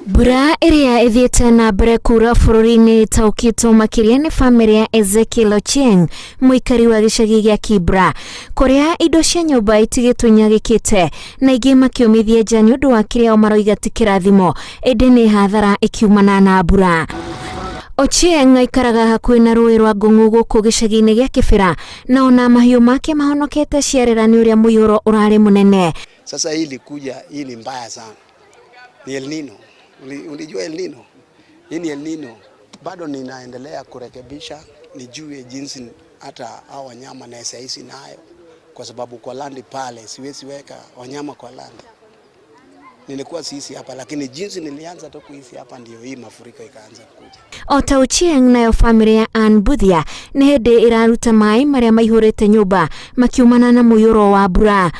Mbura ĩrĩa ĩthiĩte na mbere kuura bũrũri-inĩ ĩtaũkĩtwo makĩria nĩ bamĩrĩ ya Ezekiel Ochieng, mũikari wa gĩcagi gĩa Kibra, kũrĩa indo cia nyũmba itigĩtwo inyagĩkĩte na ingĩ makĩũmithia nja nĩ ũndũ wa kĩrĩa o maroiga ti kĩrathimo ĩndĩ nĩ hathara ĩkiumana na mbura. Ochieng aikaraga hakuhĩ na rũĩ rwa Ngũng'u gũkũ gĩcagi-inĩ gĩa Kĩbĩra na ona mahiũ make mahonokete ciarera nĩ ũrĩa mũiyũro ũrarĩ mũnene. Sasa hii ilikuja, hii ni mbaya sana, ni El Nino. Ulijua El Nino? Hii ni El Nino. Bado ninaendelea kurekebisha, nijue jinsi hata hao wanyama naweza ishi nayo, kwa sababu kwa land pale siwezi weka wanyama kwa land. Nilikuwa siishi hapa, lakini jinsi nilianza tu kuishi hapa ndio hii mafuriko ikaanza kuja. O ta Ochieng nayo bamĩrĩ ya Ann Buthia nĩ hĩndĩ ĩraruta maĩ marĩa maihũrĩte nyũmba makiumana na mũiyũro wa mbura.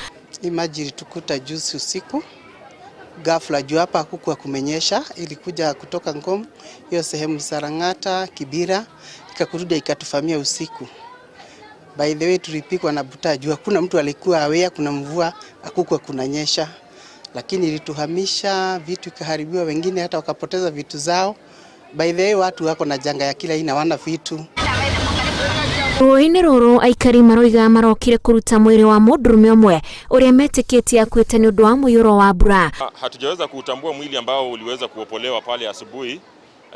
Hii maji ilitukuta juzi usiku ghafla, juu hapa hakukuwa kumenyesha, ilikuja kutoka Ngong, hiyo sehemu za Lang'ata, Kibera, ikakurudia ikatuvamia usiku. By the way, tulipigwa na butwaa juu hakuna mtu alikuwa aware kuna mvua, hakukuwa kunanyesha, lakini ilituhamisha, vitu ikaharibiwa, wengine hata wakapoteza vitu zao. By the way, watu wako na janga ya kila aina, wana vitu. Rũĩ-inĩ rũrũ aikari maroiga marokire kũruta mwĩrĩ wa mũndũrũme ũmwe ũrĩa metĩkĩtie akuĩte nĩ ũndũ wa mũiyũro wa mbura. Hatujaweza kuutambua mwili ambao uliweza kuopolewa pale asubuhi,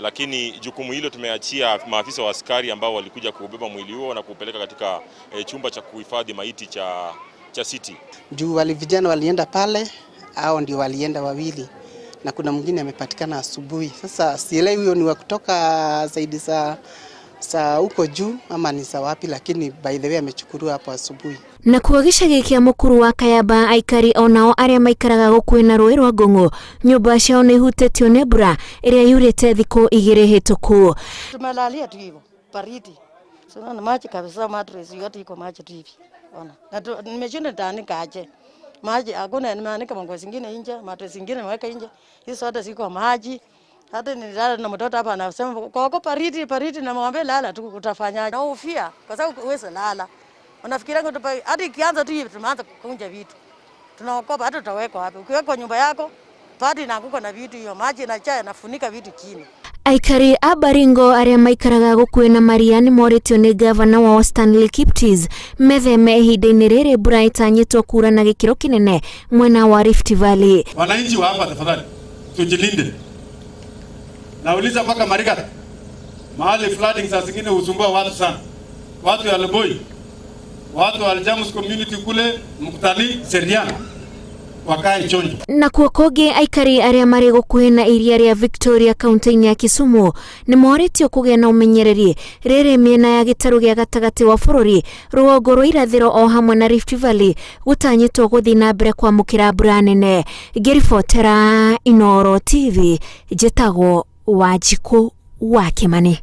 lakini jukumu hilo tumeachia maafisa wa askari ambao walikuja kuubeba mwili huo na kuupeleka katika chumba cha kuhifadhi maiti cha City. Juu wali vijana walienda pale, hao ndio walienda wawili na kuna mwingine amepatikana asubuhi. Sasa sielewi huyo ni wa kutoka zaidi sa huko juu ama ni za wapi, lakini by the way amechukuliwa hapo asubuhi. Nakuo gĩcagi kĩa Mũkuru wa Kayamba, aikari onao arĩa maikaraga gũkuhĩ na rũĩ rwa Ngũng'ũ, nyũmba ciao nĩ ihutĩtio nĩ mbura ĩrĩa yurĩte thikũ 2 hĩtũku. Tumelalia tu hivyo baridi. So unaona maji kabisa, mattress yote iko maji tu hivi. Ona. Na nimeshinda nitaanika aje. Maji hakuna, nimeanika manguo zingine nje, mattress zingine nimeweka nje. Hizo zote ziko maji. Hata nilala na mtoto hapa anasema koko baridi baridi, namwambia lala tu, utafanyaje? Nahofia kwa sababu huwezi lala. Unafikiria hata ikianza tu hivi tumeanza kukunja vitu. Tunaogopa hata utawekwa wapi? Ukiwekwa nyumba yako, bado inaanguka na vitu hiyo, maji inajaa yanafunika vitu chini. Aikari a Baringo arĩa maikaraga gũkuhĩ na maria nĩ morĩtio nĩ gavana wao Stanley Kiptis metheme ihinda-inĩ rĩrĩ mbura ĩtanyĩtwo kura na gĩkĩro kĩnene mwena wa Rift Valley. Wananchi wa hapa tafadhali tujilinde. Nauliza mpaka Marigat, mahali flooding saa zingine husumbua watu sana, watu ya Loboi, watu wa Aljamus community kule Mukutali, Serian, wakae chonjo. Nakuo kũngĩ aikari arĩa marĩ gũkuhĩ na iria rĩa Victoria kaunti-inĩ ya Kisumu nĩ morĩtio kũgĩa na ũmenyereri rĩrĩ mĩena ya gĩtarũ gĩa gatagatĩ wa bũrũri, rũgongo rwa irathĩro o hamwe na Rift Valley gũtanyĩtwo gũthiĩ na mbere kwamũkĩra mbura nene. Ngĩribotera Inooro TV, njĩtagwo Wanjikũ wa Kĩmani.